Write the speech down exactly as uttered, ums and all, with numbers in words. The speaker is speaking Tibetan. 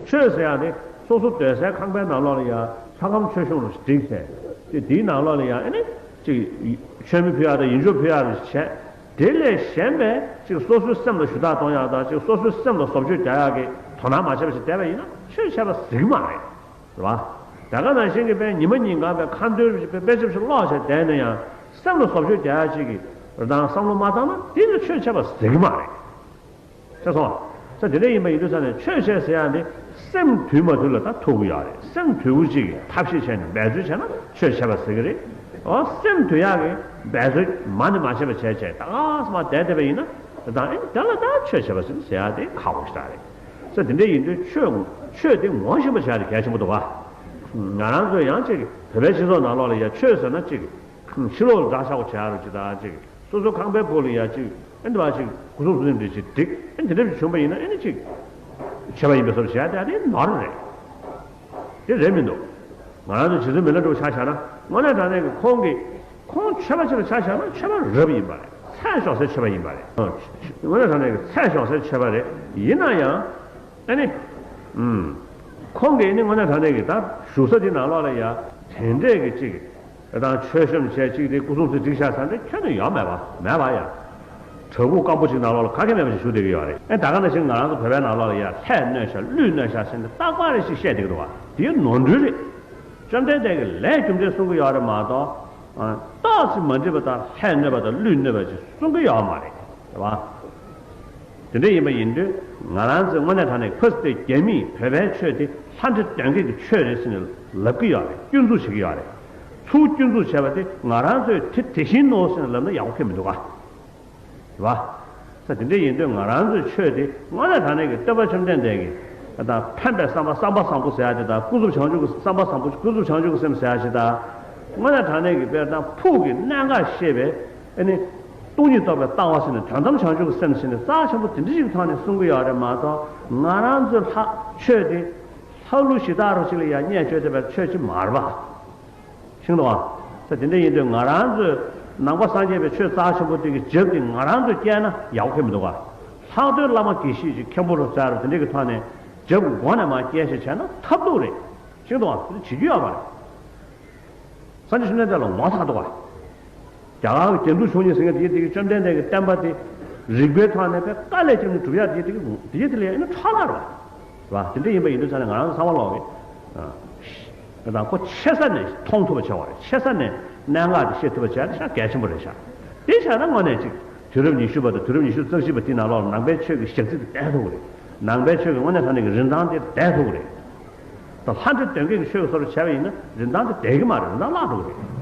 ཆོས་ཟེར་ཡག་དེ་སོ་སོ་སྡོད་སའི་ཁང་པའི་ནང་ལོགས་ལ་ཡ་ལྷ་ཁང་མཆོད་གཤོམ་རུ་བསྒྲིགས་བྱས། དེ་དེའི་ནང་ལོགས་ལ་ཡ་ཨེ་ནི་ཅིག་མཆོད་མེ་ཕུལ་ཡག་དང་ཡིད་འཇོག་ཕུལ་ཡག་རུ་བྱས། དེ་ལས་གཞན་པའི་ཅིག་སོ་སོའི་སེམས་ལ་ཞུ་དག་གཏོང་ཡག་དང་ཅིག་སོ་སོའི་སེམས་ལ་བཟོ་བཅོས་རྒྱག་ཡག་གི་དོ་སྣང་མ་བྱས་པ་ཞིག་བསྡད་པ་ཡིན་ན་ཆོས་བྱས་པ་ཟེར་གི་མ་རེད། རེད་བ། ད་ག་ནང་བཞིན་གྱི་དཔེ་ཉི་མ་ཉིན་གང་དཔེ་ཁ་འདོན་དཔེ་དཔེ་ཆ་ཞིག་ཀློག་བྱས་བསྡད་ན་ཡང་སེམས་ལ་བཟོ་བཅོས་རྒྱག་ཡག་ཅིག་གི་རེ་དང་བསམ་བློ་མ་བཏང་ན་དེ་ནི་ཆོས་བྱས་པ་ཟེར་གི་མ་རེད། ཤེས་སོང་། ས་དེ་འདྲ་ཡིན་པ་ཡིན་དུས་ས་ནས་ཆོས་བྱས་ཟེར་ཡག་འདི་སེམས་དུལ་མ་དུལ་ལ་ད་ཐུག་གི་ཡོད་རེད། སེམས་དུལ་པོ་ཅིག་གི་ཐབས་ཤེས་བྱས་ནས་འབད་རྩོལ་བྱས་ན་ཆོས་བྱས་པ་ཟེར་གི་རེད། འོ་སེམས་དུལ་ཡག་གི་འབད་རྩོལ་མ་ནི་མ་བྱས་པ་བྱས་བྱས་ད་ག་སེ་མ་བསྡད་བསྡད་པ་ཡིན་ན་ད་ཨེ་དེ་ལ་ད་ཆོས་བྱས་པ་ཟེར་ཟེར་ཡག་དེ་ཁག་པོ་ཞིག་རེད། ས་དེ་འདྲ་ཡིན་དུས་ཆོས་ཆོས་དེ་ངོ་ཤེས་པ་བྱས་ཏེ་གལ་ཆེན་པོ་འདུག་ག་ང་རང་ཚོས་ཡང་ཅིག་བོད་པའི་སྤྱི་ཚོགས་ནང་ལོགས་ལ་ཡ་ཆོས་ཟེར་ན་ཅིག་ཕྱི་ལོགས་ལ་འདྲ་ཆགས་པོ་བྱས་རུ་ཅིག་དང་ཅིག་སོ་སོ་ཁང་པའི་ཕུག་ལ་ཡ་ཅིག་ཨེ་འདི་བ་ཅིག་སྐུ་གཟུགས་བཟུང་འདྲ་ཅིག་བསྒྲིགས་ཨེ་འདི་འདྲ་ཅིག་བྱུང་པ་ཡིན་ན་ཨེ་ནི་ཅིག་བྱས་པ་ཡིན་པའི་བཟོ་བྱས་ཏེ་ཨ་དེ་ནོར་རེད། དེ་རེད་མི་འདུག་ང་རང་ཚོ་རྗེ་བཙུན་མི་ལ་འགྲོ་ཆ་བཞག་ན་དངོས་གནས་དྲང་གནས་ཀྱི་ཁོང་གི་ཁོང་ཆོས་པ་ཅིག་ལ་ཆ་བཞག་ན་ཆོས་པ་རབ་ཡིན་པ་རེད། ཚད་ཞོག་སའི་ཆོས་པ་ཡིན་པ་རེད། དངོས་གནས་དྲང་གནས་ཀྱི་ཚད་ཞོག་སའི་ཆོས་པ་རེད། ཡིན་ན་ཡང་ཨེ་ནི་ཁོང་གི་ཨེ་ནི་དངོས་གནས་དྲང་གནས་ཀྱི་ད་བཞུགས་ས་དེ་ནང་ལོགས་ལ་ཡ་དེ་འདྲས་ཀྱི་ཅིག་དང་མཆོད་གཤོམ་བྱས་གཅིག་དེ་སྐུ་གཟུགས་དེ་སྒྲིག་བཞག་ས་འདི་ཁྱོན་ནས་ཡོད་མེད་པ་མེད་པ་ཡ། བྲག་ཕུག་སྐམ་པོ་ཅིག་ནང་ལོགས་ལ་ག་གེ་མེད་པ་ཞིག་བཞུགས་བསྡད་ཀྱི་ཡོད་རེད། ཨེ་ད་ག་ནང་བཞིན་ང་རང་ཚོ་བོད་པའི་ནང་ལོགས་ལ་ཡ་ལྷས་གནོད་བཞག་ཀླུས་གནོད་བཞག་ཟེར་ནས་རྟག་པར་རེ་ཞིག་བཤད་བསྡད་ཀྱི་འདུག་བ། དེ་ནོར་འཁྲུལ་རེད། བཅོམ་ལྡན་འདས་ཀྱིས་ལས་རྒྱུ་འབྲས་གསུང་གི་ཡོད་རེད་མ་གཏོགས། རྟགས་ཅིག་མ་འགྲིག་པ་དང་ལྷས་གནོད་པ་དང་ཀླུས་གནོད་པ་ཅིག་གསུང་གི་ཡོད་མ་རེད། རེད་བ། དེ་འདྲ་ཡིན་པ་ཡིན་དུས་ང་རང་ཚོའི་དངོས་གནས་དྲང་གནས་ཕ་སི་ཏེ་རྒྱ་མིས་བོད་པའི་ཆོས་དེ་ལྷ་འདྲེ་གདོན་བགེགས་ཀྱི་ཆོས་རེད་ཟེར་ནས་ལབ་ཀྱི་ཡོད་རེད། སྐྱོན་འཛུགས་བྱེད་ཀྱི་ཡོད་རེད། ཚུར་སྐྱོན་འཛུགས་བྱས་པ་དེ་ང་རང་ཚོས་དེ་དེ་བཞིན་ནོ་ཟེར་ནས་ལབ་ན་ཡག་པོ་ཁེལ་མི་འདུག་ག་རེད་བ། ས་དེ་འདྲ་ཡིན་དུས་ང་རང་ཚོའི་ཆོས་དེ་དངོས་གནས་དྲང་གནས་ཀྱི་སྟོན་པ་བཅོམ་ལྡན་འདས་ཀྱིས་དང་ཕན་པའི་བསམ་པ་བསམ་པ་བཟང་པོ་ཟེར་ཡ་དེ་དང་ཀུན་རྫོབ་བྱང་ཆུབ་ཀྱི་བསམ་པ་བཟང་པོ་ཀུན་རྫོབ་བྱང་ཆུབ་ཀྱི་སེམས་ཟེར་ཡ་ཞིག་དང་། དངོས་གནས་དྲང་གནས་ཀྱི་དཔེར་ན་ཕུགས་ཀྱི་གནད་འགག་ཤེས་པའི་ཨ་ནི། སྟོང་ཉིད་རྟོགས་པའི་ལྟ་བ་ཟེར་ནས་དོན་དམ་བྱང་ཆུབ་ཀྱི་སེམས་ཟེར་ནས་རྩ་ཆེན་པོ་དེ་འདྲ་ཞིག་ཐོག་ནས་གསུང་གི་ཡོད་རེད་མ་གཏོགས་ང་རང་ཚོའི་ལྷ་ཆོས་དེ་ལྷ་ཀླུ་གཞི་བདག་རོ་ཞིག་ལ་ཡང་བརྙས་བཅོས་བསྡད་པའི་ཆོས་ཅིག་མ་རེད་པ། ཤེས་འདུག་ཨ། ས་དེ་འདྲ་ཡིན་དུས་ང་རང་ཚོས་ནང་པ་སངས་རྒྱས་པའི་ཆོས་རྩ་ཆེན་པོ་དེ་གི་རྒྱབ་དེ་ང་རང་ཚོས་བསྐྱལ་ན་ཡག་པོ་ཁེལ་མི་འདུག་ག་ལྷག་དོན་བླ་མ་དགེ་བཤེས་ཀྱི་མཁན་པོ་རུ་བཙལ་རུ་དེ་འདྲ་གི་ཐོག་ནས་རྒྱབ་གི་སྒོ་ནས་མར་བསྐྱལ་ཞིག་བྱས་ན་ཐབས་སྡུག་རེད། ཤེས་འདུག་ཨ། དེ་བྱེད་རྒྱུ་ཡོད་མ་རེད། སངས་རྒྱས་བཅོམ་ལྡན་འདས་ལ་ངོ་ཚ་འདུག་ག་རྒྱ་གར་གྱི་རྒྱན་དྲུག་མཆོག་གཉིས་ཟེར་མཁན་དེ་དེ་གི་བཅོམ་ལྡན་འདས་ཀྱི་བསྟན་པ་དེ་རིགས་པའི་ཐོག་ནས་དཔེ་དཀའ་ལས་བརྒྱབ་ནས་སྒྲུབ་ཡག་དེ་དེ་གི་དེ་གི་དེ་ལ་ཡང་ཕྲ་ལ་རེད་བ། དེ་འདྲ་ཡིན་པ་ཡིན་དུས་ཙང་ནས་ང་རང་ཚོ་ཚང་མ་ལོག་གི་ཨ་དང་ཁོ་ཆེ་ས་ནས་མཐོང་ཐུབ་པ་བྱ་བ་རེད། ཆེ་ས་ནས་གནད་འགག་དེ་ཤེས་ཐུབ་པ་བྱ་ཡག་དེ་ཤ་གལ་ཆེན་པོ་རེད་ཤག་དེ་བྱས་ན་དངོས་གནས་ཅིག་དུས་རབས་ཉི་ཤུ་པ་དང་དུས་རབས་ཉི་ཤུ་རྩ་གཅིག་པ་དེའི་ནང་ལོགས་ལ་ནང་པའི་ཆོས་ཀྱི་ཞག་ཚི་དེ་བསྡད་ཐུབ་ཀྱི་རེད། ནང་པའི་ཆོས་ཀྱི་དངོས་གནས་དྲང་གནས་ཀྱི་རིན་ཐང་དེ་བསྡད་ཐུབ་ཀྱི་རེད། ད་ལྷ་འདྲེ་གདོན་བགེགས་ཀྱི་ཆོས་ཀྱི་བཟོ་འདྲ་བྱས་པ་ཡིན་ན་རིན་ཐང་དེ་བསྡད་ཀྱི་མ་རེད། རིན་ཐང་བརླག་འགྲོ་གི་རེད།